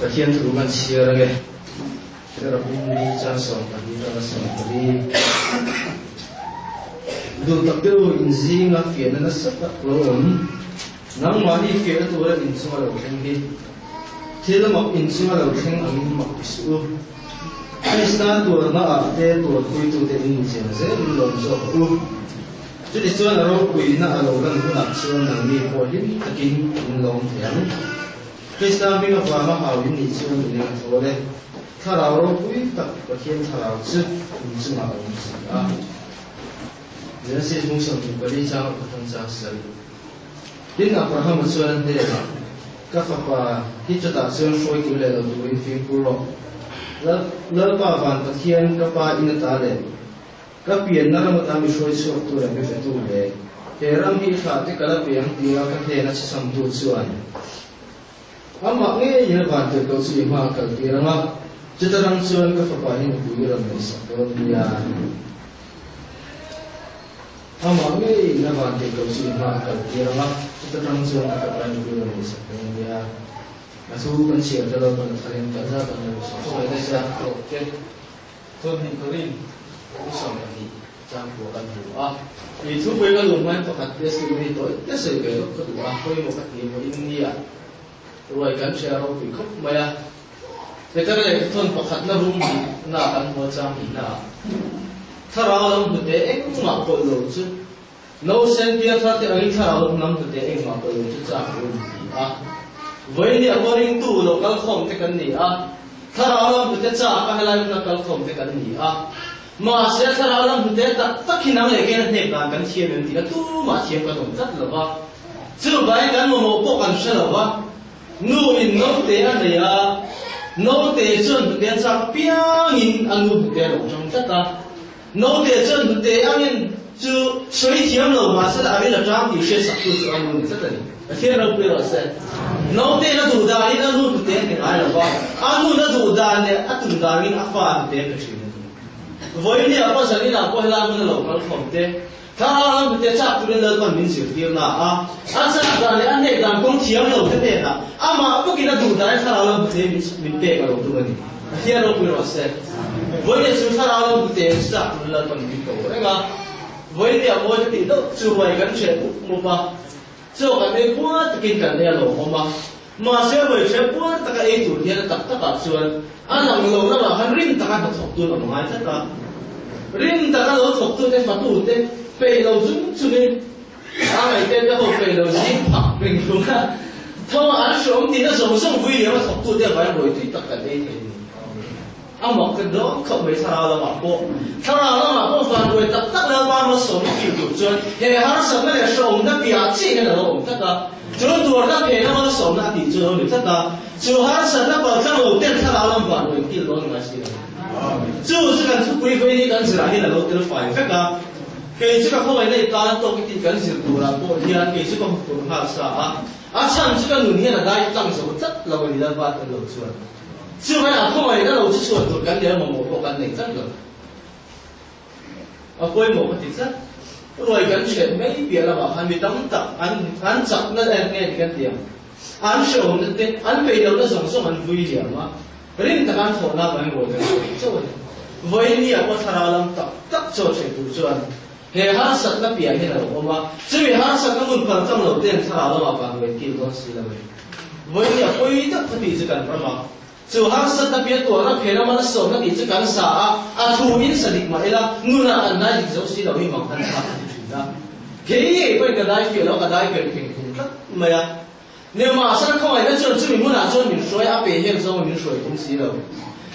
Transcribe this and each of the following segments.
Pathian thu kan chhiar ange. Cherubim li chang 12 atanga 14. Duh tak deuh inzinga fiahna nasa tak lo awm. Nangmahni fiahna tura inchunga lo thleng hi thil mak inchunga lo thleng angin mak ti suh u. Krista tuarna ah te tuarpuitute in inchen zelin lawm zawk u. Chutichuan a ropuina a lo lan hunah chuan nangni pawh hlim takin in lawm thei ang. Krista hming avanga hau in nih chuan in eng thawl e. Thlarau ropui tak Pathian thlarau chu in chungah a awm si a. Genesis bung 24 chang a pathum chang sarih. Tin, Abrahama chuan a hnenah, Ka fapa, hi chutah chuan hruaitu leh lo turin fimkhur rawh. Lalpa van Pathian ka pa in ata leh ka pianna ram ata mi hruai chhuaktu leh mi petu leh he ram hi i thlah te ka la pe ang tia ka hnena chhechhamtu chuan amah ngeiin a van tirhkoh chu i hma a kaltir ang a, chuta rang chuan ka fapa hi nupui i rawn ngaihsak dawn nia. Amah ngeiin a van tirhkoh chu i hma a kaltir ang a, chuta tang chuan ka fapa hi nupui rawn ngaihsak dawn nia. A thu kan chhiar ta lo pawn a tharin kan zat ang lo sawi sawi nasa tawk te. Thawhnih Korin u 12 changkua kan hmu a. I thupui ka luh hmain pakhat te sawi hi tawi te sawi ve lawk ka duh a, pawimawh ka ti vawiin nia ruai kan hria ropui khawp mai a. Peter leh thawn pakhatna rum hnih na kan hmu a chang hnihna ah thlarau lam hnute engmah pawlh lo chu Nausen piang thar te angin thlarau lam hnute engmah pawlh lo chu chak rum ti a. Vawinia pawh ringtu lo kal khawm te kan ni a, thlarau lam hnute chak a helai hmuna kal khawm te kan ni a. Mahse thlarau lam hnute tak tak hi nang leh kena hnek dan kan thiam em tih kha tumah thiam kan awm tlat lo va. Chuvangin kan mamawh pawh kan hre lo va. Nu in naute a nei a, naute chuan hnute a chak piangin a nu hnute a lo tang tlat a. Naute chuan hnute angin chu sawi thiam lo mahse a ril a tang tih hriatsak tu chu a nu ni tlat a ni. Pathian ropui rawh se. Naute in a duh danin a nu hnute a hne ngai lo va, a nun a duh dan leh a tum danin a fa hnute a pe thin a ni. Vawiin ah pawh zanin ah pawh helai hmun a lo kal khawm te. Thlarau lam hnute chak turin Lalpan min zirtir na a, a chak dan leh a hnek dan kawng thiam lo te hnenah amah bawkin a duh danin thlarau lam hnute min pek a lo tum a ni. Pathian ropui rawh se. Vawiin chu thlarau lam hnute chak turin Lalpan min ko reng a, vawiin a mawi ka tih deuh chu ruai kan hreh mup mup a, chaw kan ei puar takin kan ei a lo awm a, mahse ruai hreh puar taka ei tur hian a tak takah chuan a lang lo lamah khan rin taka hnathawk tun a awm ngai tlat a. Rin taka lo thawktute fatute peih lo chung chungin a ngaihte te ho peih lo zing phak ring hlung a, tho an hreawm tihna zawng zawng vui liam a thawktute avangin ruai tui tak kan ei thei a ni. A mak ka dawn khawp mai thlarau lamah pawh. Thlarau lamah pawh van ruai tak tak Lalpa malsawmna fir tur chuan he harsatna leh hrehawmna piah chiah hian a lo awm tlat a. Chu tuarna phena malsawmna a tih chu a lo ni tlat a. Chu harsatna paltlang lo ten thlarau lam van ruai kil dawn ngai si lo. Chu chu kan thupui vawi ni kan zirah hian a lo tel fai vek a. Kei chu ka khawngaihna i tan tawk i tih kan zir turah pawh hian kei chu ka hmu tur nghal sa a. A chhan chu ka nun hian a dai tlang zo tlat lo a ni Lalpa tel lo chuan. Chuvai a khawngaihna lo chu chhuan tur kan nei a mamawh pawh kan nei tlat lo. A pawimawh ka ti tlat. Ruai kan hriat mai piah lamah khan mi tam tak an an chakna en nge ni kan ti ang. An hrehawmna te, an peihlohna zawng zawng an vui liam a, rin taka an thawhna avangin ruai kan hriat chauh a ni. Vawiin ah pawh thlarau lam tak tak chaw theih tur chuan he harsatna piah hian a lo awm a, chumi harsatna hmun paltlang lo ten thlarau lamah van ruai kil dawn si lo a ni. Vawiin ah pawi tak kha tih chu kan ram a, chu harsatna piah tuarna phen a malsawmna tih chu kan sa a, a thu in sa dik mah ila nunah kan dai dik zo si lo hi mang han thlak a ti thin a. Kei ngei pawhin ka dai fiah lo, ka dai ber pheng phung tlat mai a. Nimahsela khawngaihna chuan chumi hmunah chuan min hruai a, pe hian zawng min hruai tum si lo.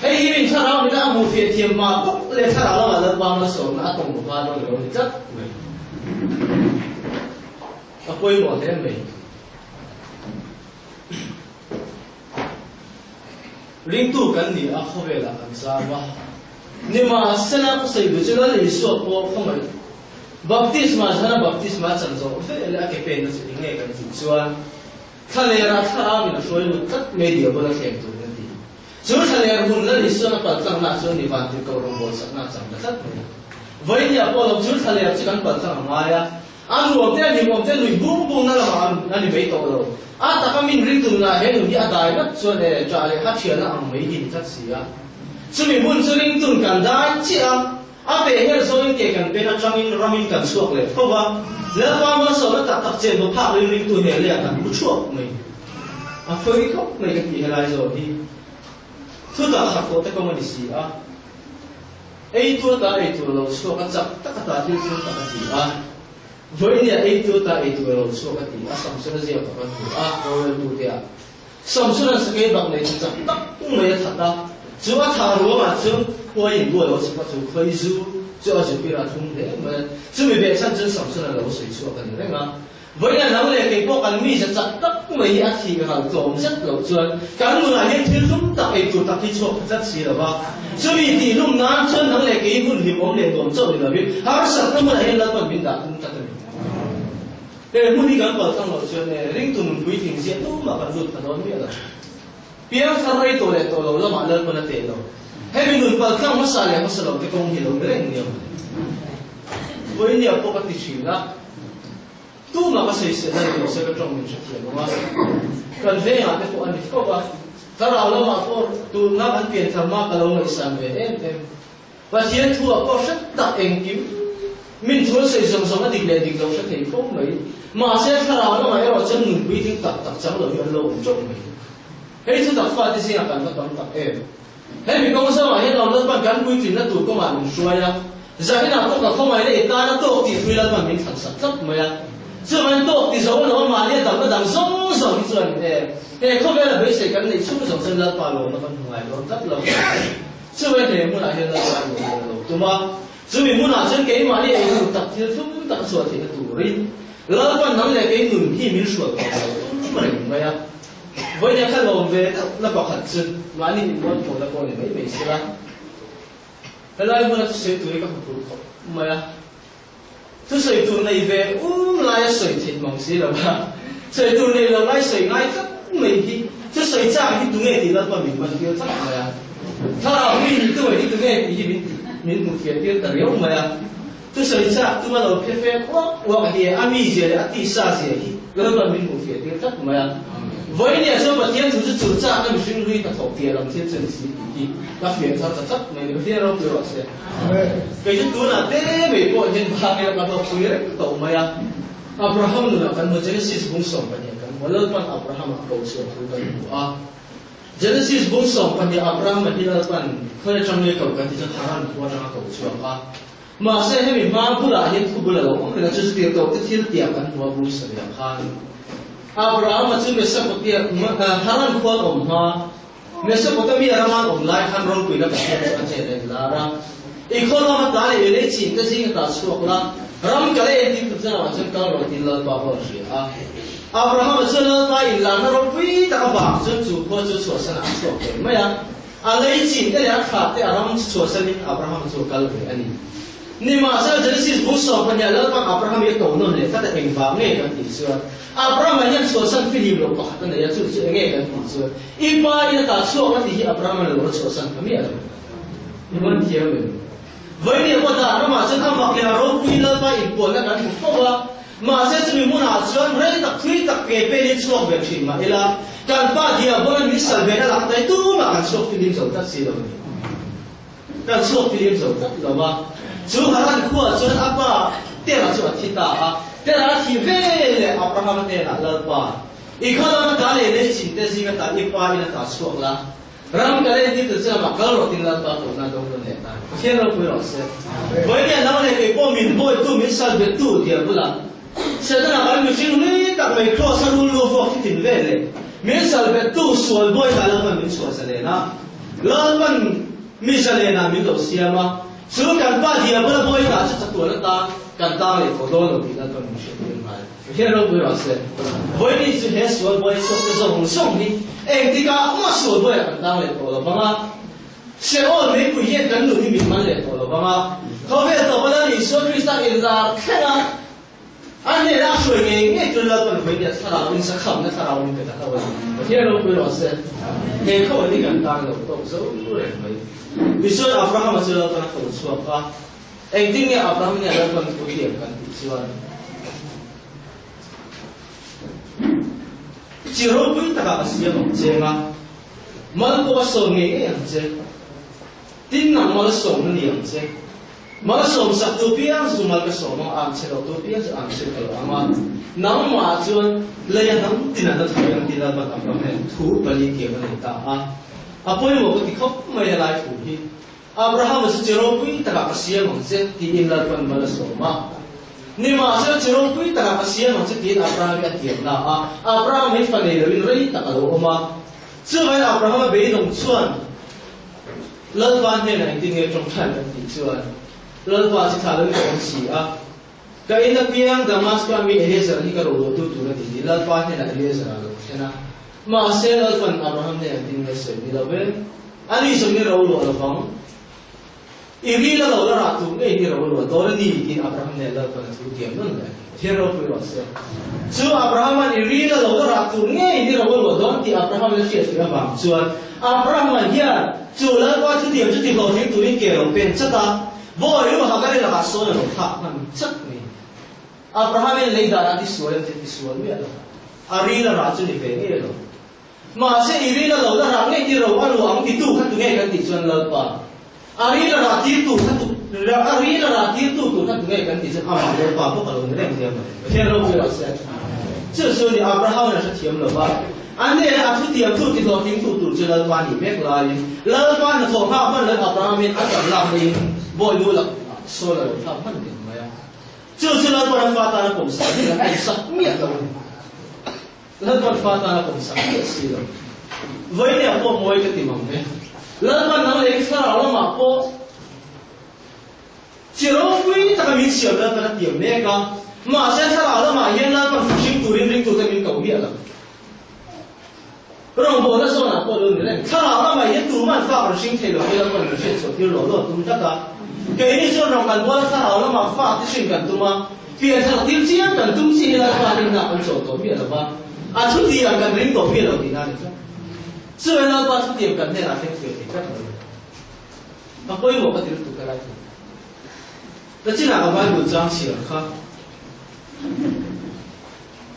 Hei hi min thlarau nila a hmuh fiah thiam mah bawk leh thlarau lamah Lalpa malsawmna a tawng hma dawn lo ni tlat mai. A pawimawh hle mai. Ringtu kan ni a, khawvelah kan zam a. Nimahsela ka sawi duh chu Lal Isua pawh khawngaih baptisma zana baptisma a chan zawh ve leh a ke penna chu eng nge kan tih chuan thlalerah thlarau in a hruai lut tlat mai diabol a thleng tur kan ti. Chu thlaler hun Lal Isuan a paltlangna ah chuan ni vantirhkoh rawngbawlsakna a chang ta tlat mai a. Vawinia pawh lo chu thlaler chu kan paltlang a ngai a. A nuam te a hlimawm te nui bung bung na lamah a ni mai tawh lo. A taka min ring tum lah he nun hi a dai ngat chuan e ṭah leh ha ṭhialna ang mai hi ni tlat si a. Chumi hun chu ring tun kan dai chiah a, a peh her zawngin ke kan pen aṭangin ramin kan chhuak leh fo va, Lalpa malsawmna tak tak chen maw phak ring ringtu he leiah kan mu ṭhuak mai. A fawi khawp mai ka ti helai zawh hi. Thutak khat tawh te kawng a ni si a. Ei tu ata ei tur a lo chhuak a, chak tak ata thil thleng tak a ti a. Vawinia ei tu ata ei tur a lo chhuak a ti a, Samsona ziak tak a hmu a, roreltu te ah. Samsona'n sakei bak nei chu chak tak mai a that a, chu a thah ruangah chuan khuai in bu a lo chhep a, chu khuai zu chu a zupir a thlum hle mai a. Chumi behchhan chuan Samsona lo sawi chhuak a ni reng a. Vawiin lo leh kei pawh kan mize chak tak mai hi a thih ral tlawm zet loh chuan kan nunah hian thil hlum tak ei tur tak hi chhuak pha tlat si lo va. Chumi tih hlum nan chuan nang leh kei hun hlimawm leh nuam chauh ni lovin harsatna hmunah hian Lalpan min dah tum tlat a ni. He hmun hi kan kal thlang loh chuan e ringtu nun puitling ziah tumah kan lut pha dawn miah lo. Piangthar rei tawh leh tawh lo lamah Lalpan a teh lo. Hemi nun pal tlang hmasa leh hmasa lo te kawng hi lo ni reng nia. Vawinia pawh ka ti thin a. Tumah ka sawisel a ni lo se ka tawng min hrethiam ang a, kan vengah te pawh a ni fo a, thlarau lamah pawh tunna kan pianthar hma ka lo ngaihsan ve em em. Pathian thuah pawh hre tak engkim min thu an sawi zawng zawng a dik leh dik lo hre thei fo mai. Mahse thlarau lamah erawh chuan nunpui ding tak tak chang lo hi an lo awm tawp mai. Hei thu tak fate zingah kan va tam tak em. Hemi kawng zawngah hian Lawm Lalpan kan puitlinna tur kawngah min hruai a, zaninah pawh ka khawngaihna i tana tawk tih thui Lalpan min thlansak tlat mai a. Chuvangin tawk ti zo lo a mahni a damna dang zawng zawng hi chuan e, he khawvela beisei kan neih chhung zawng chuan Lalpa lawmna kan hmu ngai dawn tlat lo. Chuvangin he hmunah hian Lalpa i lawm leh lo tum a, chumi hmunah chuan keimahni ei tur tak thil thlum tak a chhuah theihna turin Lalpan nang leh kei nun hi min hrual tawh lo tum reng mai a. Vawinia kha lawm ve deuh na pakhat chu mahni inbuan pawhna pawh ni mai mai sela, helai hmuna thusawi tur hi ka hmu phur khawp mai a, thusawi tur nei ve um laia sawi theih mang si lo va, sawi tur nei lo lai sawi ngai tlat mai hi thusawi chak hi tunge tih Lalpa min man tir tlat mai a, thlarau mi ni tu hi tunge tih hi min min hmuh fiah tir ta riau mai a, thusawi chak tuma lo phe fe uak uak hi a mizia leh a tisa zia hi Lalpa min hmuh fiah tir tlat mai a. Vawinia chuan Pathian thu chu chulh chakna mihring hlui hnathawk piah lam thil chu a ni si tih hi ka fiah thar ta tlat mai a ni. Pathian ropui rawh se. Kei chu tunah te mai pawh hian bangin a ka hlawkpui reng tawh mai a. Abraham nunah kan hmu Genesis bung 12 kan hmu a, Lalpan Abraham a ko chhuah thu kan hmu a. Genesis bung 12 Abraham a hi Lalpan khawi atang nge ko kan ti chuan Haran khua atanga ko chhuak a. Mahse hemi hma bulah hian thu bul a lo awm reng a, chu chu tirhkoh te thil tiah kan hmu a bung sarih ah khan Abrahama chu Mesopotamia Haran khuan awm hma Mesopotamia rama an awm lai khan ropuina Pathian chu a chet a inlar a, I khaw lama ta leh i lei chin te zinga ta chhuak la, ram ka lei entir tur chuan amah chuan kal rawh tiin Lalpa pawh a hria a. Abrahama chuan Lalpa inlarna ropui tak avang chuan chu khua chu chhuahsanah a chhuak ve mai a. A lei chin te leh a thlah te a ram chu chhuahsanin Abraham chu a kal ve a ni. Nimahsela Genesis bung 12 Lalpan Abraham hi a ko nawn leh tlat a, engvang nge kan tih chuan Abraham ah hian chhuahsan fihlim loh pakhat a nei a, chu chu enge kan tih chuan i pa in a tah chhuak la tih hi Abraham a lo chhuahsan ta miah lo. I man thiam em? Vawinia pawh dan ramah chuan a mak leh a ropui Lalpa inpuanna kan hmu fo a, Mahse chumi hmunah chuan rei tak thui tak ke pen in chhuak ve thin mah ila, kan pa Diabola min sal ve na lak tai tumah kan chhuak filim zo tlat si lo a ni. Kan chhuak filim zo tlat lo a. Chu Haran khuaah chuan a pa Tera chu a thi ta a. Tera a thi ve leh Abrahama hnenah, Lalpa, i khaw lama ta leh lei chin te zinga ta i pa in a ta chhuak la, Ram ka leh ti tu chuan amah kal rawh tin Lalpa kohna dawng dawn leh ta. Pathian ropui rawh se. Vawinia nang leh kei pawh min bawitu min salbettu tia bulah Setana kan mihring hlui tak mai Kraws a rul lu vuak hi tin vel leh min salbettu sual bawi ta Lalpan min chhuah zalen a, Lalpan mi zalen ah min lo siam a, chu kan pa diabola bawi ta chu chatuan atan kan tang leh tawh dawn lo tih Lalpan min hriattir nghal. Pathian ropui rawh se. Vawiin chu he sual buai chhuak te zawng zawng hi engtikah mah sual buaiah kan tang leh tawh lo vang a, Sheol meipui hian kan nun hi min man leh tawh lo vang a, khawvel tawpa Lal Isua Krista inlar thleng a, a hnenah a hruai ngei ngei chu Lalpan vawiin a thlarau in sakhamna thlarau min pe ta hlauh a ni. Pathian ropui rawh se. He khawvel hi kan tan lo tawk zo reng mai. Tichuan Abrahama chu Lalpan a tho chhuak a, engtin nge Abraham nia Lalpan thu thiam kan tih chuan? Chi ropui takah ka siam ang che nga, mal pawh a sawm ngei ngei ang che. Tin nang mal sawm na ni ang che. Mal sawm sak tu piang chu mal ka sawm ang, ang che lo tu piang chu ang che ka lo ang a. Nangmah chuan lei a hnam tin an la thawi ang tih Lalpan Abraham hian thu pali tiam a nei ta a. A pawimawh ka ti khawp mai a lai thu hi. Abrahama chu chi ropui takah ka siam ang che tiin Lalpan mal a sawm a. Nimahsela chi ropui takah ka siam ang che tiin Abraham hi a tiam na a. Abraham hi fa nei loin rei tak a lo awm a. Chuvangin Abrahama beidawng chuan Lalpa hnenah engtin nge tawngtai kan tih chuan Lalpa chi thlah loin ka awm si a. Ka in apiang Damaska mi Eliezer hi ka roruahtu tur a ni tih Lalpa hnenah Eliezer a lo thlen a. Mahse Lalpan Abraham hnenah engtin nge sawi ni lo ve? Ani zawng i ro luah lovang. I ril a lo la rah tur ngei hi ro luah dawn a ni tiin Abraham nen Lalpan a thu tiam nawn leh. Pathian ropui rawh se. Chu Abrahama'n i ril a lo la rah tur ngei hi ro luah dawn tih Abraham la hriat fih avang chuan Abrahama hian chu Lalpa thutiam chu tihlawhtling turin ke a lo pen chat a, vawi lu Hagari lakah sawn a lo thlak hman chat mai. Abraham-in lei danah tisual em chu tisual miah lo. A ril a rah chu ni ve ngei lo. Mahse i ril a lo la rah ngei ti ro a luah ang titu kha tunge kan tih chuan Lalpa. A ril a rah tirtu kha tu a ril a rah tirtu tur kha tunge kan tih chuan amah Lalpa bawk a lo ni reng nia mawle. Pathian ropui rawh se. Chu chu ni Abraham-in a hrethiam lo va. An nena a thutiam tu ti hlawhtlingtu tur chu Lalpa nih mek laiin Lalpa hnathawh nghak hman loin Abraham-in a tam lak neiin bawi lu lak sawl a lo thlak hman reng mai a. Chu chu Lalpa a fa tana pawmsak hi an pawmsak miah lo a ni. Lalpan fa tana pawmsak miah si lo. Vawinia pawh mawi ka ti mang e. Lalpan nang leh i thlarau lamah pawh chi ropui taka min siam Lalpan a tiam mek a. Mahse thlarau lamah hian Lalpan fuhhring turin ringtute min ko miah lo. Rawngbawlna zawnah pawh lo ni reng. Thlarau lamah hian tuman fa kan hring thei lo hi Lalpan min hriat chhuah tir lo lo a tum tlat a. Keini chuan rawng kan bual a thlarau lamah fa te hrin kan tum a, pian thar tir chiang kan tum chi hi Lalpa rinna kan chawl tawh miah lo va, a thutiang kan ring tawh miah lo tihna a ni tlat. Chuvei Lalpa thutiang kan hnenah thleng thei thei tlat lo. A pawimawh ka ti lutuk helai chu. Ka chinah ka Bible chang chhiar kha.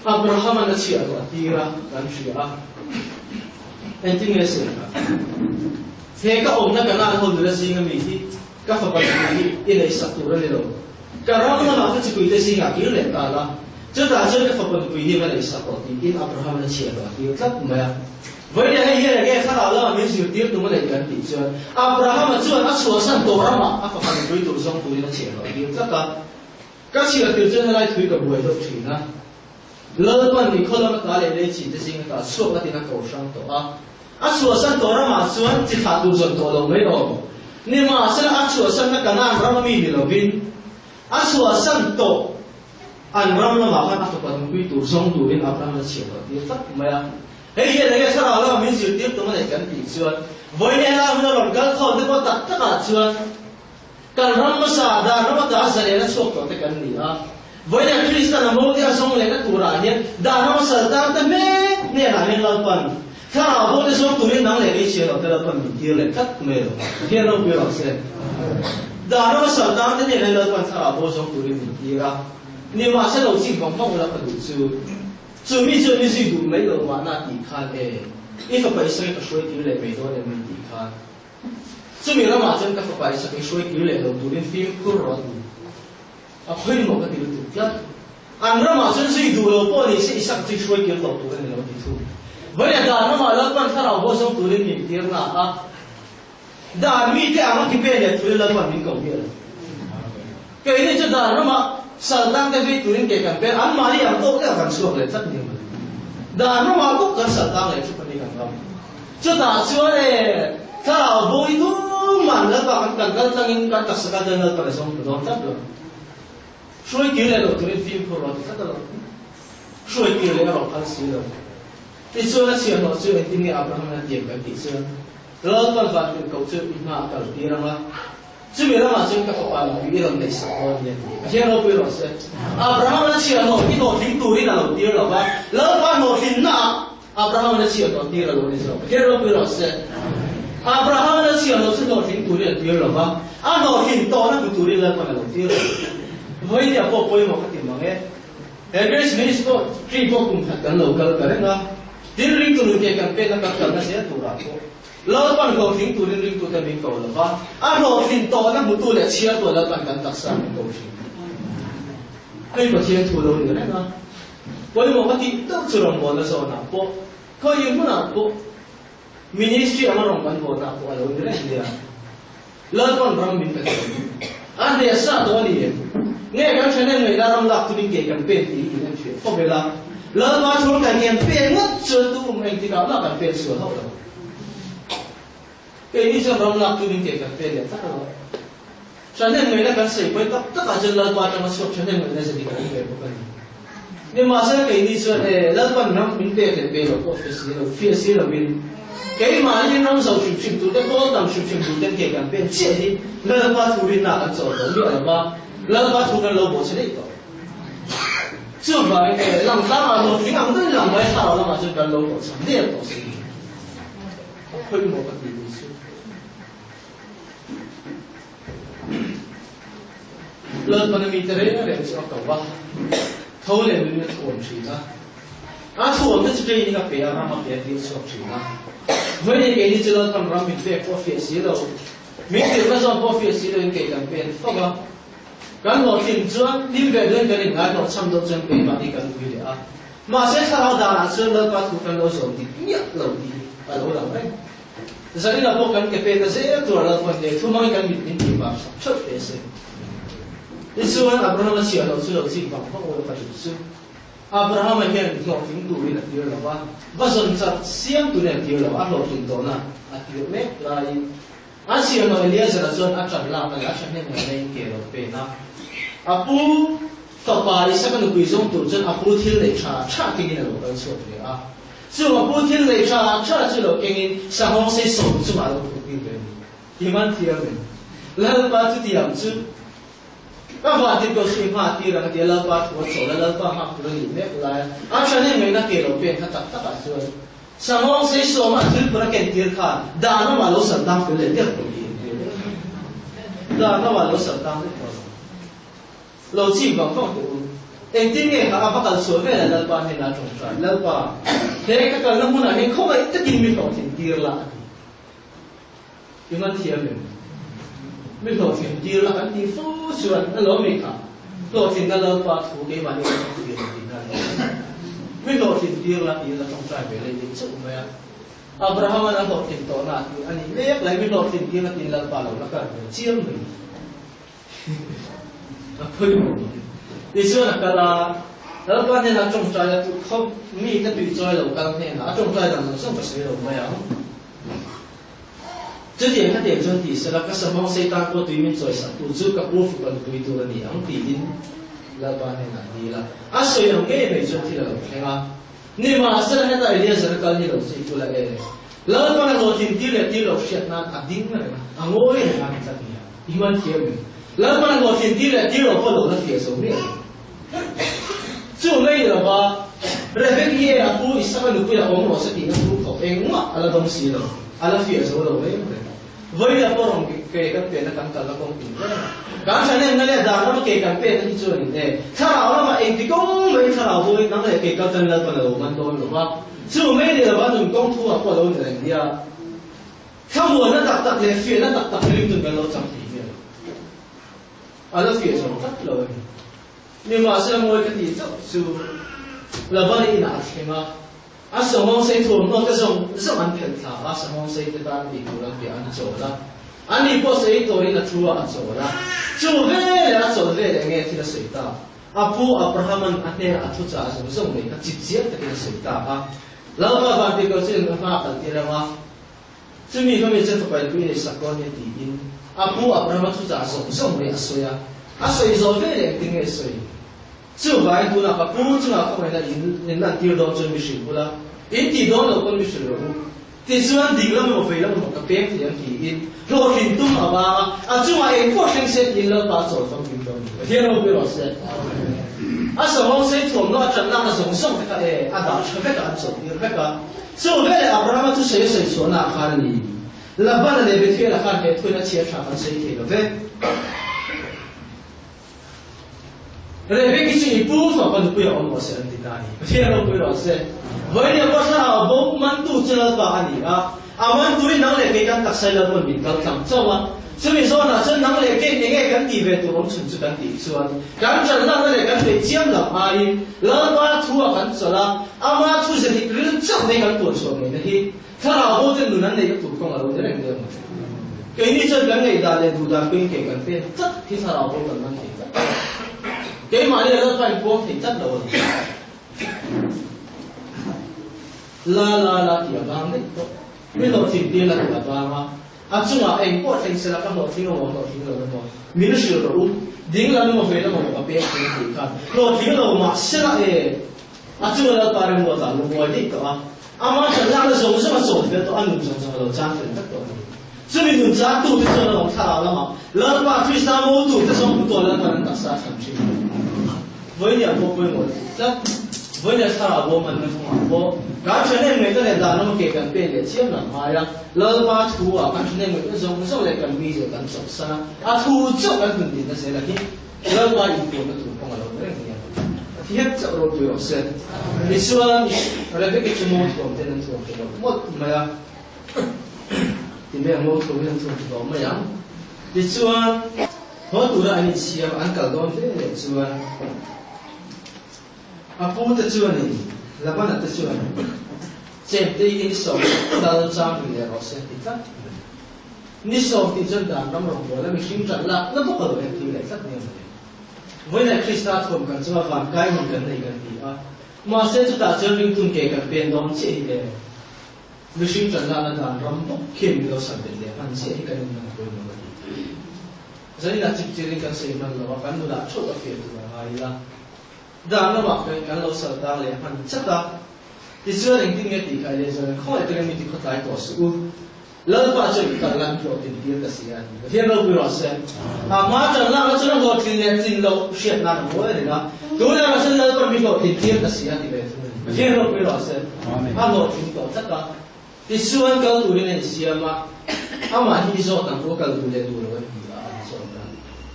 Abraham-a'n a chhiah tawh a tir a, kan hria a. Engtin nge sawi kha? He ka awmna Kanaan ho nula zinga mi hi ka fapa chipui hi i neihsak tur a ni lo. Ka ram lamah ka chipuite zingah kir leh ta la, chutah chuan ka fapa nupui hi va neihsak rawh tiin Abraham-a'n a chhiah tawh a tir tlat mai a. Vawiin hei hian enge thlarau lama min zirtir tum a neih kan tih chuan Abraham-a chuan a chhuahsan tawh ramah a fapa nupui tur zawng turin a chhiah tawh a tir tlat a. Ka chhiar tir chuan helai thui ka buai deuh thin a. Lalpan ni khaw lam ata leh lei chin te zing ata chhuak a tin a ko hrang tawh a. A chhuahsan tawh ramah chuan chi thlah tur zawn tawh lo mai awm. Nimahsela a chhuahsanna Kanaan ram ami ni lovin a chhuahsan tawh an ram lamah khan a fapa nupui tur zawng turin Abraham a chhiar tawh tir tlat mai a. Hei hian enge thlarau lama min zirtir tum a nei kan tih chuan vawiin helai hmun a rawn kal khawm te pawh tak takah chuan Kan ram hmasa dan ram ata zalen a chhuak tawh te kan ni a. Vawiin Kristan a mo te a zawng lehna turah hian dan rama sal tan te mek hnenah hian Lalpan thlarau bo te zawng turin nang leh kei chhiar lo te Lalpan min tir leh tlat mai lo. Pathian ropui rawh se. Dan rama sal tan te hnenah hian Lalpan thlarau bo zawng turin min tir a. Nimahse lo chik vang vang ula ka duh chu. Chu mi chuan mi zui duh mai lo mahna tih khan e, i fapa i sawi ka hruai tir leh mai dawn em ni tih khan. Chumi ramah chuan ka fapa Isaka i hruai kir leh lo turin fimkhur rawh a ti. A khawimawh ka ti lutuk tlat. An ramah chuan zui duh lo pawh ni se Isaka chu i hruai kir tawh tur a ni lo a ti thung. Vawiin dan ramah Lalpan thlarau bo zawng turin min tir na a, dan mite ang a kipe leh turin Lalpan min ko miah lo. Keini chu dan ramah sal tang te vei turin ke kan pen, anmahni ang tawk deuh kan chhuak leh tlat ni mai. Dan ramah bawk kan sal tang leh thup a ni kan ram. Chutah chuan e, thlarau bawi tumah an Lalpa kan kan kal tlangin kan taksa kal chuan Lalpan a zawng ta dawn tlat lo. Hruai kir leh lo turin fimkhur rawh a ti tlat alawm. Hruai kir leh erawh phal si lo. Tichuan a chhiahhlawh chu engtin nge Abraham-in a tiam kan tih chuan, Lalpan vantirhkoh chu i hma a kal tir ang a, Chumi ramah chuan ka fapa nupui i rawn neihsak dawn nia ti. Pathian ropui rawh se. Abraham-an a chhiahhlawh hi hlawhtling turin a lo tir lo va, Lalpa hlawhtlinnaah Abraham-an a chhiahhlawh tir a lo ni zawk. Pathian ropui rawh se. Abraham-an a chhiahhlawh chu hlawhtling turin a tir lo va, a hlawhtlin tawhna hmu turin Lalpan a lo tir lo. Vawinia pawh pawimawh ka ti mang e. He Grace Ministry pawh tree pawh kum khat kan lo kal ta reng a. Tin, ringtu nun ke kan penna kan kalna zel turah pawh Lalpan hlawhtling turin ringtute min ko lo va, a hlawhtlin tawhna hmutu leh chhiartua Lalpan kan taksa min ko thin. Hei Pathian thu lo ni reng a, pawimawh ka tih deuh chu rawngbawlna zawnah pawh, khawi hmunah pawh, ministry anga rawn kan bawlna pawh a lo ni reng nia. Lalpan ram min pe tawh em? A hneh sa tawh a ni em? Nge kan ṭhahnem ngaihna ram lak tumin ke kan pen tih in en hriat khawp ila, Lalpa thur kan ngen pen ngawt chuan tu um engtikah mah kan pen sual hauh lo. Keini chuan ram lak tumin ke kan pen leh tlat lo. Ṭhahnem ngaihna kan sawi pawi tak takah chuan Lalpa aṭanga chhuak ṭhahnem ngaihna zet hi kan awm ve bawk a ni. Nimahsela keini chuan e, Lalpan ram min pek leh pe lo pawh hre si lo, fiah si lovin, keimahni ram zo hrim hrim turte, pawl tam hrim hrim turten ke kan pen chiah hi Lalpa thu rinna kan chawl lo miah lo va, Lalpa thu kan lo bawhchhe daih tawh. Chuvangin e, lang tlangah hlawhtling ang deuhin lang mai thlarau lamah chuan kan lo hlawhchham der tawh si. A pawimawh ka tih ni chu. Lalpana mite reng reng chu a ko a, tho leh nunin a thuam thin a. A thuamte chu keinin a pe a, ram a pe a tir chhuak thin a. Hmeichhe keini chu Lalpan ram min pek pawh a fiah si lo, min tirhna zawn pawh a fiah si loin kei kan pen fawk a. Kan hlawhtlin chuan hlim ve deuhin kan inngai hlawhchham deuh chuan keimahni kan ui leh a. Mahse thlarau danah chuan Lalpa thu kan lo zawm dik miah lo tih hi a lo lang reng. Zanina pawh kan ke pek a zel tur a lo pawn hle, thu hmangin kan mit min tih vang sak theuh teh se. Tichuan Abrahama chhiah loh chu lo chik vang vang ula ka duh chu. Abrahama hian hlawhtling turin a tir lo va, va zawn chak siam turin a tir lo, a hlawhtlin tawhna a tir mek laiin a chhiah loh Eliazara chuan a ṭan lak a leh a ṭhahnem ngaihna in ke lo pen a. A pu fapa Isaka nupui zawng tur chuan a pu thil neih ṭha ṭha kengin a lo kal chhuak ve a. Chung a pu thil nei tha tha chu lo kengin sanghawng sei sawm chungah a lo phur tir ve a ni. Himan thiam in Lalpa chutiang chu ka van tir ko si hma tir ang a ti a, Lalpa thu a chawl a, Lalpa nghak tur a nih mek lai a, a tha nem ngaihna ke lo pen kha tak tak ah chuan sanghawng sei sawm a thil phur a ken tir khan dan ramah lo sal tang fel leh der tawh hi dan ramah lo sal tang leh tawh. Lo chim vang vang teh u. Engtin nge kha a va kal sual vel a Lalpa hnenah a tawngtai, Lalpa, he ka kalna hmunah hian khawngaih takin mi hlawhtlin tir la a ti. I man thiam em? Mi hlawhtlin tir la kan tih fo chuan a lo mi kha hlawhtlinna Lalpa thu keimahni kan hmu tir tih na a ni. Mi hlawhtlin tir la tiin a tawngtai ve leh ding chauh mai a. Abraham-a'n a hlawhtlin tawhna a ti a nih mek lai mi hlawhtlin tir la tiin Lalpa lo la kal ve chiam mai. A pawimawh mai. Tichuan a kal a, Lalpa hnenah tawngtai a duh khawp, mi ka tui chawi lo kal hnenah a tawngtai dan zawng zawng ka sawi lo mai ang. Chutiang khatiang chuan ti sela, ka sahmawng Satan pawh tui min chawisak tu chu ka pu fapa nupui tur a ni ang tiin Lalpa hnenah a dil a. A sawi ang ngei mai chuan thil a lo thleng a. Nimahsela heta Eliezer a kal hi lo chu i kul a e. Lalpan a hlawhtlin tir leh tir lo hriat nan a ding reng a, a ngawi reng a ni tlat nia. I man thiam em? Lalpan a hlawhtlin tir leh tir lo pawh lo la fiah zo miah lo. Chu mai ni lova, Rebeki e a pu Isaka nupui a awm rawh se tihna thu khawp engmah a la dawng si lo, a la fiah zo lo reng reng. Vawiin pawh rawn ke kan penna kan kalna kawng tin reng a. Kan thanemna leh dan rama ke kan penna hi chuan in e, thlarau lamah engti kawng mai thlarau vawiin nang leh ke kal tan Lalpan a lo man dawn lo va, chu mai ni lova nun kawng thu ah pawh a lo ni reng nia. Thlamuanna tak tak leh fiahna tak tak ringtun kan lo chang thei hian a la fiah zo tlat lo a ni. Nimahsela mawi ka tih chauh chu Labani inah a thleng a, a sawmawng sei thuamhnaw te zawng zawng an phelh thla a, sawmawng sei te tan ei tur an piah an chawl a, ani pawh sei tawiin a thu a, a chawl a. Chu veleh a chawl veleh nge thil a sawi ta? A pu Abrahaman a hnenah a thuchah zawng zawng nei kha chipchiar takin a sawi ta a. Lalpa vantirhkoh chuan a hma a kaltir ang a. Chumi kha mi chu fapa inpui nei sak dawn nia tiin a pu Abrahama thuchah zawng zawng mai a sawi a. A sawi zawh ve leh engtin nge sawi? Chuvangin tunah ka pu chungah khawngaihna in in lantir dawn chuan mi hrilh bula in tih dawn loh pawn mi hrilh rawh u. Tichuan ding lam emaw vei lam emaw ka peng thei ang tiin hlawhtlin tum a vang a, a chungah eng pawh thleng se tiin Lalpa a chawl famkim dawn a ni. Pathian ropui rawh se. A sawmawng sei thuamnaw a ṭanlakna zawng zawng te kha e a dah ṭha vek a, an chawlhtir vek a. Chu veleh Abrahama chu sawi a sawi chhuahnaah khan a ni. Labana leh Bethuela khan he thuin a chhiar tha kan sawi thei lo ve. Rebeki chu i pu fapa nupui a awm rawh se an ti ta a ni. Pathian ropui rawh se. Vawinia pawh thlarau bo mantu chu Lalpa a ni a, a mantuin nang leh kei kan taksa i Lalpawn min kal tlang chauh a. Chumi zawnah chuan nang leh kei enge kan tih ve tur awm chhun chu kan tih chuan kan ṭanlakna leh kan beih chiam lam aiin Lalpa thu a kan chawlh a, ama thu ze dik ril chauh nei kan tuan chhuah ngeina hi Thlarau bo ten nun an neih tur kawng a lo ni reng dawn a. Keini chuan kan ngaihdan leh duhdan pawhin ke kan pen tlat hi thlarau bo kan man thei tlat lo. Keimahni a Lalpa in puang thei tlat lo a ni. La la la tih a vang daih tawh. Mi hlawhtling tir la tih a vang a. A chungah eng pawh thleng sela ka hlawhtling emaw hlawhtling lo emaw min hrilh rawh u. Ding lam emaw vei lam emaw ka pek thei tih khan hlawhtling lo mah sela e. A chunga Lalpa remruat ah lungawi daih tawh a. Amah ṭan lakna zawng zawng a chawl fel tawh, a nun zawng zawng a lo chang fel vek tawh a ni. Chumi nun changtute chuan a awm thlarau lamah Lalpa Krista motute zawng hmu tawh Lalpan an taksa a thlan ṭhin a ni. Vawinia pawh pawimawh tih tlat, vawinia thlarau bo manna kawngah pawh kan ṭhahnem ngaihna leh dan lama ke kan pen leh chiam lam ngai a, Lalpa thu-ah kan ṭhahnem ngaihna zawng zawng leh kan mizia kan chawlhsan a, a thu chauh kan hun dinna zel a hi. Lalpa inpuanna tur kawng a lo ni reng nia. A thi het chauh ropui rawh se. Tichuan, Rebeki chu mo thuam ten an thuam ta mawlh mawlh mai a. Ti mai ang, mo thuam in an thuam ta hlawm mai ang. Tichuan, haw tura an insiam an kal dawn ve leh chuan, a pu te chuanin, Labana te chuan, Chemte i insawm dal chang ri leh rawh se ti tlat mai. Ni 10 tih chuan dan ram rawngbawla mihring ṭan lak na bawk a lo entir leh tlat nia mawle. Vawiinah Krista thuam kan chunga van kai hun kan nei kan ti a, mahse chutah chuan ringtun ke kan pen dawn chiah hi le. Mihring ṭan lakna dan ram bawk khian min lo san bet leh hman chiah hi kan inman pawimawh a ti. Zaninah chipchirin kan sawi hman lo a, kan nunah theuh a fiah tur a ngai ila. Dan lamah kan lo sal tang leh hman chat a, tichuan engtin nge tih kha Eleazar-a khawngaih takin mi tikhawtlai tawh suh u. Lalpa chuan i kal lan hlawhtlin tir ta si a ni. Pathian ropui rawh se. A hma ṭan lakna chuan a hlawhtlin leh tlin loh hriat nan a mawi reng a. Tunah chuan Lalpa mi hlawhtlin tir ta si a ti ve thung a ni. Pathian ropui rawh se. A hlawhtling tawh tlat a. Tichuan kal turin a insiam a, amah hi i zawt ang u, kal duh leh duh lo an ti a, an zawt a.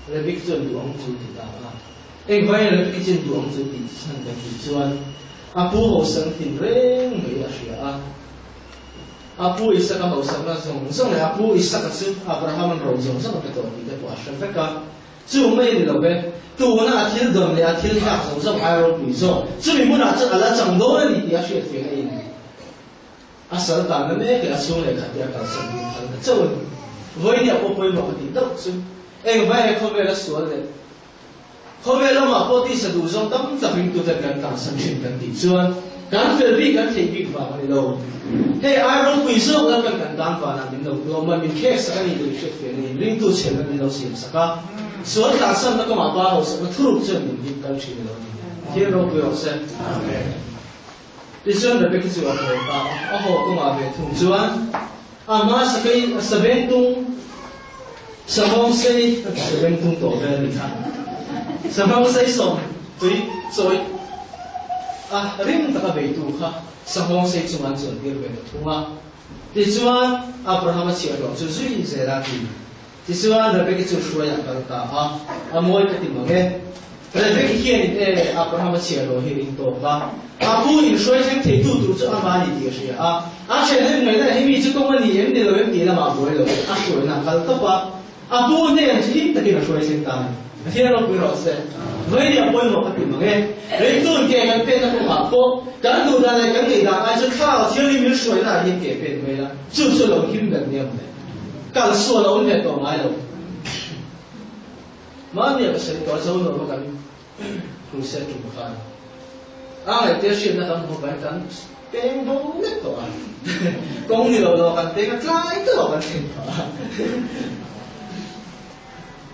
Rebik chuan duh ang chu ti ta a. Engvangin Rebik chuan duh ang chu tih chhan kan tih chuan a pu hosang thin reng mai a hria a. A pu Isaka hausakna zawng zawng leh a pu Isaka chu Abraham-a'n ro zawng zawng a pe tawh tih te pawh a hre vek a. Chu mai a ni lo ve, tuna a thil dawn leh a thil hlak zawng zawng ai ropui zawk, chumi hmunah chuan a la chang dawn a ni tih a hriatfiah a in. A sal tanna mek leh a chhung leh khat te a kalsan dun phal ta chauh a ni. Vawinia pawh pawimawh ka tih deuh chu, engvai he khawvela sual leh Khawvel lamah pawh tisa duh zawng tam tak ringtuten kan tlansan thin kan tih chuan kan fel bik kan theih bik vang a ni lo. Hei ai ropui zawk lam kan kan tan vanah min lo tlawm a, min khek sak a ni tih hriat fiah niin ringtu chhelna min lo siam sak a. Sual tlansanna kawngah pa hausakna thuruk chuan min hip kal thin a lo ni. Pathian ropui rawh se. Tichuan Rebeki chu a haw ta a, a haw kawngah ve thung chuan a hma sakei savengtung Savawng sei ka ti saveng tung tawh vel ni kha. Savawng sei sawm tui chawi a rim taka beitu kha savawng sei chungah an chuan tir ve ta thung a. Tichuan Abrahama chhiahhlawh chu zui zel a ti. Tichuan Rebeki chu hruai ah kal ta a, a mawi ka ti mang e. Rebeki hianin e Abrahama chhiahhlawh hi ring tawk a, a pu in hruai thleng theitu tur chu amah a ni tih a hria a. A ṭhenhnem ngaihna hi mi chu kawng a ni em ni lo em tih lamah buai lo a hruaina a kal tawp a, a pu hnen chu him takin a hruai thleng ta a ni. Pathian ropui rawh se. Vawinia pawimawh ka ti mang e. Ringtun ke kan penna kawngah pawh kan duh dan leh kan ngaih dan ai chu thlarau thianghlim min hruaina ah hian ke pen mai la, chu chu lo him ber nia mawle. Kal sual a awm ve tawh ngai lo. Mahnia ka sawi tawh a zo lo va kan crusade tum khan a ngaihte hriatna kan hmu vangin kan peng bo lek tawh a, kawng ni lo lo kan peng a tlai tawh a kan thleng tawh a.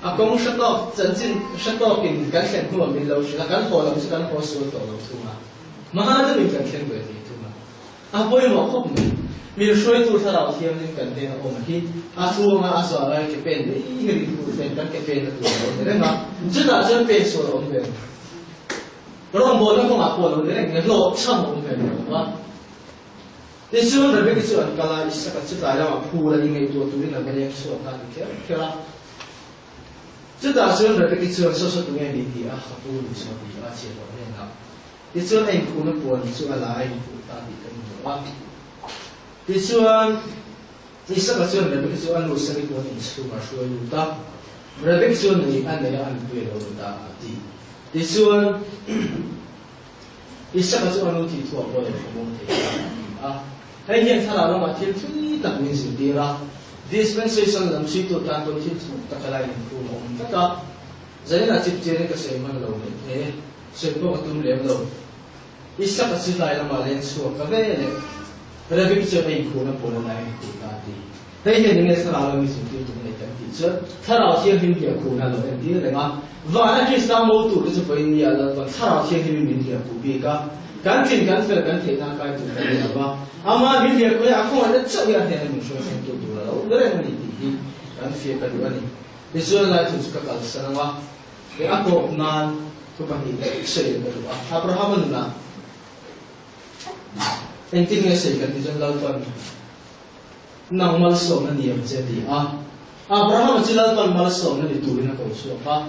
A kawng hre tawk chanchin hre tawkin kan thlen hnuah min lo hrilh a, kan haw lam chu kan haw sual tawh lo thung a, mahna deuhin kan thleng ve thei thung a. A pawimawh khawp mai. Min hruaitu thlarau thianghlim kan hnena awm hi a chhunga a zuah lai ke pen mai hi ring tur ten kan ke pen na tur a lo ni reng a, chutah chuan pen sual a awm ve lo. Rawngbawlna kawngah pawh a lo ni reng nge hlawhchham a awm ve lo a. Tichuan Rebeki chu an kal a, Isaka chu tlai lamah phul a ingaihtuah turin a va leng chhuak a ni kher kher a. Chutah chuan Rebeki chuan saw saw tunge ni ti a ka pu ni saw ti a chhiahhlawh hnenah. Tichuan a inkhuhna puan chu a la a inkhuh ta tih kan hmu a. Tichuan Isaka chuan Rebeki chu a nu Sari puan inchhungah a hruai lut a. Rebeki chuan nuih a nei a, a nupui a lo ni ta a ti. Tichuan Isaka chu a nu thih thuah pawh lo hramawm thei ta a ti a. Hei hian thlarau lamah thil thui tak min zirtir a, dispensation lam chhuitu tan pawn thil thuk taka la inkhum a awm tlat a. Zaninah chip chianin ka sawi hman lo mai the, sawi pawh ka tum lem lo. Isaka chu tlai lamah len chhuak ka ve leh Rebik chuan a inkhurna pawl a lai tih ka ti. Hei hian enge thlarau lami zirtir tum nei kan tih chuan thlarau thianghlim hi a khurna a lo entir reng a. Vana Krista mo tur te chu pawhin nia Lalpan thlarau thianghlimin min hliah puh bik a, kan tlin kan fel kan theihna a kai tur kan ni lo va, amah min hliah khuai a khawngaihna chauh hi a hnena min hruai thleng tu tur a lo ber reng a ni tih hi kan fiah ka duh a ni. Tichuan lai thu chu ka kalsan ang a, he a tawp nan thu pahnih sawi ka duh a, Abrahama nunah Engtin nge sei kan ti chuan Lalpan nang malsawmna ni ang che a ti a. Abrahama chu Lalpan malsawmna ni turin a ko chhuak a.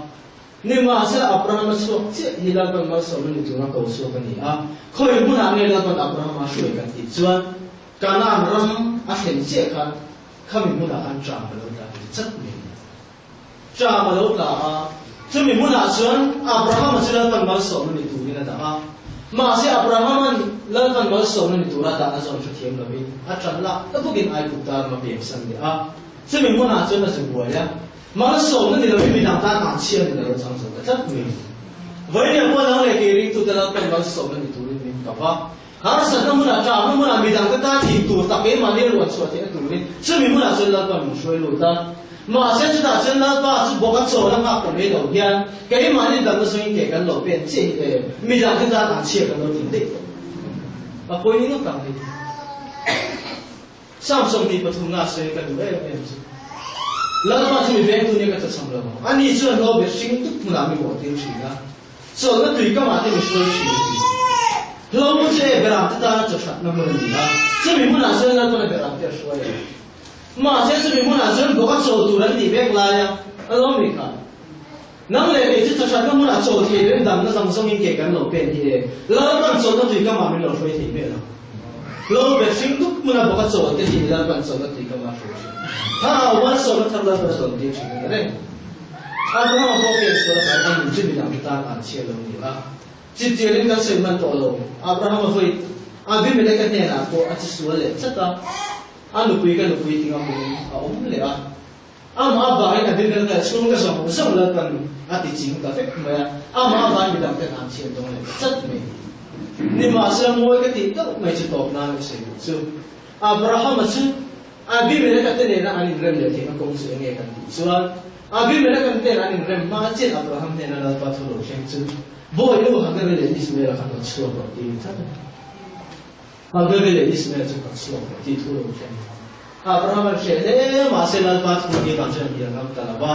Nimahsela Abrahama chhuak chiah hi Lalpan malsawmna ni tura ko chhuak a ni a. Khawi hmunah nge Lalpan Abrahama a hruai kan tih chuan Kanaan ram a thlen chiah khan khami hmunah khan ṭam a lo tla thei chat mai a ni. Ṭam a lo tla a, chumi hmunah chuan Abrahama chu Lalpan malsawmna ni turin a dah a. Mahse, Abrahama'n Lalpan malsawmna ni tura dah a zawn hrethiam lovin a ṭan lak ta bawkin Aigupta ram a pemsan leh a. Chumi hmunah chuan a zu buai a, malsawmna ni lovin midang tan an chhiar nun a lo chang zo ta tlat mai. Vawinia pawh nang leh kei ringtute Lalpan malsawmna ni turin min kap a. Harsatna hmunah, ṭahna hmunah midangte tan thih tur tak keimahni a ruan chhuah theihna turin chumi hmunah chuan Lalpa min hruai lut a. Mahse chutah chuan Lalpa chu bawk a chawl a nghak ta mai lo hian keimahni damna zawngin ke kan lo pen chiah hi e, midangte tan an chhia kan lo tling daih tawh. A pawi ni ngawt ang hei. Psalm 23 a sawi ka duh em em chu Lalpa chu mi vengtu nia ka chacham lo ang. Ani chuan hlawh ber hring tuk hmunah mi bawhtir thin a. Chawlhna tui kamah te mi hruai thin a ti. Hlo chu e beramte tana chaw thatna hmun a ni a, chumi hmunah chuan Lalpana beramte a hruai a. Mahse chumi hmunah chuan bawka chawl tur an tih vek lai a, a lo mi kha. Nang leh kei chu chaw thatna hmunah chawl thei reng damna zawng zawngin ke kan lo pen hi e, Lalpan chawlhna tui kamah min lo hruai thei hmel ang. Hlo bet hring dup hmuna bawka chawl te hi Lalpan chawlhna tui kamah a hruai thin. Thlarau malsawmna thar Lalpan a dawn tir thin a ni reng. Abrahama pawh ken sual a kai a nun chu midang te tan an chhiar lo ni a. Chipchialin kan sawi hman tawh lo. Abrahama vawi Abimeleka hnenah pawh a chi sual leh chat a, a nupui ka nupui ti ngam in a awm leh a. Amah avangin Abimeleka chhung ka zawng zawng Lalpan a ti ching ta vek mai a, amah avangin midang ten an chhiar dawng leh ta chat mai. Nimahsela mawi ka tih deuh mai chu tawp nan ka sawi duh chu. Abrahama chu Abimeleka te nena an inrem leh theihna kawng chu enge kan tih chuan, Abimeleka te nena an inrem hma chian Abraham hnena Lalpa thu lo thleng chu, Bawi nu Hagari leh Ismaela kha hnawt chhuak rawh tiin tlat a ni. Hagari leh Ismael chu hnawt chhuak rawh tih thu lo thleng a. Abraham an hreh hle mahse Lalpa thu ni vang chuan an hnial ngam ta lo va.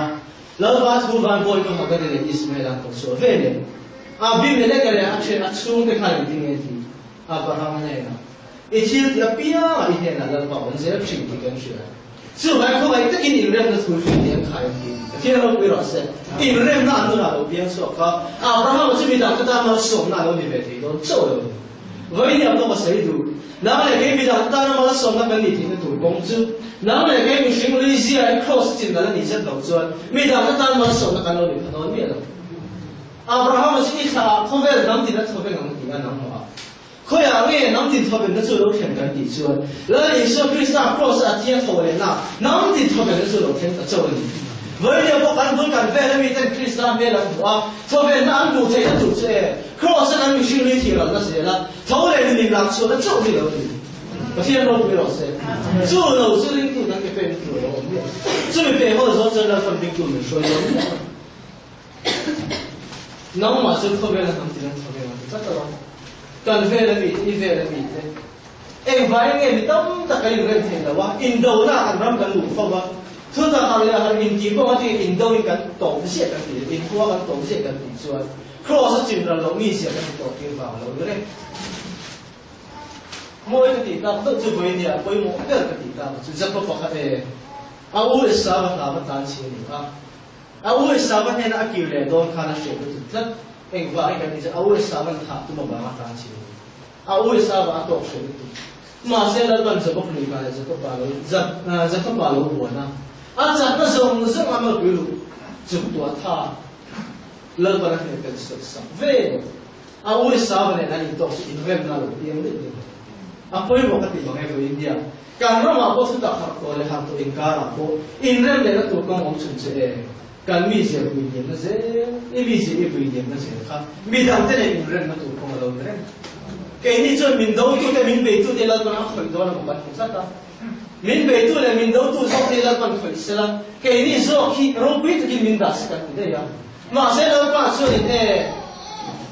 Lalpa thu van bawi nu Hagari leh Ismaela an hnawt chhuah ve leh Abimeleka leh a ṭhian a chhungte khan engtin nge ti? Abraham hnenah, I thil tih apiangah i hnenah Lalpa awm zel thin tih kan hria. Chuvai khawngaih takin inremna thu hrin tih an khai ang tih Pathian ropui rawh se. Inremna an nunah lo piang chhuak kha Abrahama chu midang te tan malsawmna a lo ni ve thei dawn chauh lo ni. Vawiin pawh ka sawi duh. Nang leh kei midang te tana malsawmna kan nih theihna tur kawng chu nang leh kei mihring Louisia in Kross a chin nalh a nih zet loh chuan midang te tan malsawmna kan lo ni pha dawn miah lo. Abrahama chu i thla ah khawvel hnam tin a thawveng ang tih a nangmah a. Khawiah nge hnam tin thawvenna chu lo thlen kan tih chuan Lal Isua Krista Kraws a thi a tho lehna hnam tin thawvenna chu lo thleng ta chauh a ni. Vawinia pawh kan bul kan vel ami ten Krista hmel an hmuh a, thawvenna an hmuh theihna tur chu e, Kraws a kan mihring lui thih ralna zel a, tho leh nun in lak chhuahna chauh hi lo ni. Pathian ropui rawh se. Chu lo chu ringtu kan ke pekna tur a lo awm miah lo. Chumi peh haw zawn chuan Lalpan ringtu min hruai dawn miah lo. Nangmah chu khawvel a hnam tin an thaw veng ang ti tlat a lawm. Kan vel a mi te, i vel a mi te. Engvai nge mi tam tak kan inrem thei lo a, indona ah kan ram kan luh fo va, thutak harh leh harh intih pawh a tinge indo in kan tawp ziah kan ti, inkhua kan tawp ziah kan tih chuan Kraws a chim ral loh mi ziah kan ti tawp tir vang lo ni reng. Mawi ka tih tak deuh chu vawinia pawimawh ber ka tih tak chu Jakob-a kha e, a u Esau-a hlau a tlan chhi a ni a. A u Esauva hnena a kir leh dawn khan a hriat lutuk tlat. Engvangin kan tih chuan a u Esauva'n thah tum avanga tan chhin a ni. A u Esauva a tawk hriat lutuk. Mahse Lalpan Jakob lui kha leh Jakoba lo Jakoba lo buan a, a chakna zawng zawng a malpui luh chung tuah tha Lalpan a hneh tel sawi sak ve lo. A u Esauva nen an intawk chu inremna a lo piang daih daih lo. A pawimawh ka ti bang e vawi India. Kan ramah pawh thutak harh tawh leh harh tawh inkarah pawh inrem lehna tur kawng awm chhun che e. Kan mizia vui liamna zel, i mizia i vui liamna zel kha midangte nen inremna tur kawng a lo ni reng. Keini chuan min dotute, min beitute Lalpan a khawih dawn emaw kan hmu tlat a. Min beitu leh min dotu zawk hi Lalpan khawih sela, keini zawk hi ropui takin min dah se kan ti daih a. Mahse Lalpa chuanin e,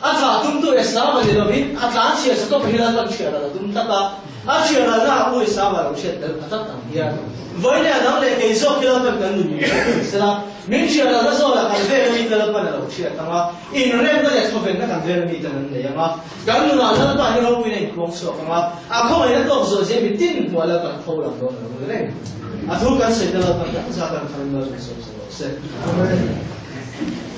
a thah tumtu Esau a ni lovin a tlan chhia sa tawp hi Lalpan chhiar a la tum tlat a, a chhiar lalna ah U Esau a lo hriat tel pha tlat ang hian vawiin a dang leh kei zawk hi Lalpan kan nun min hriat thei sela, min chhiar lalna zawlah kan vel ami te Lalpan a lo hriat ang a, inremna leh thawvenna kan vel ami ten an nei ang a, kan nunah Lalpa hi ropuiin a inpuang chhuak ang a, a khawngaihna tawk zawh zia mitin hmuah Lalpan a tho lang dawn a lo ni reng. A thu kan sawi te Lalpan kan zat ang khan an lo zui sawm sawm rawh se. Amen.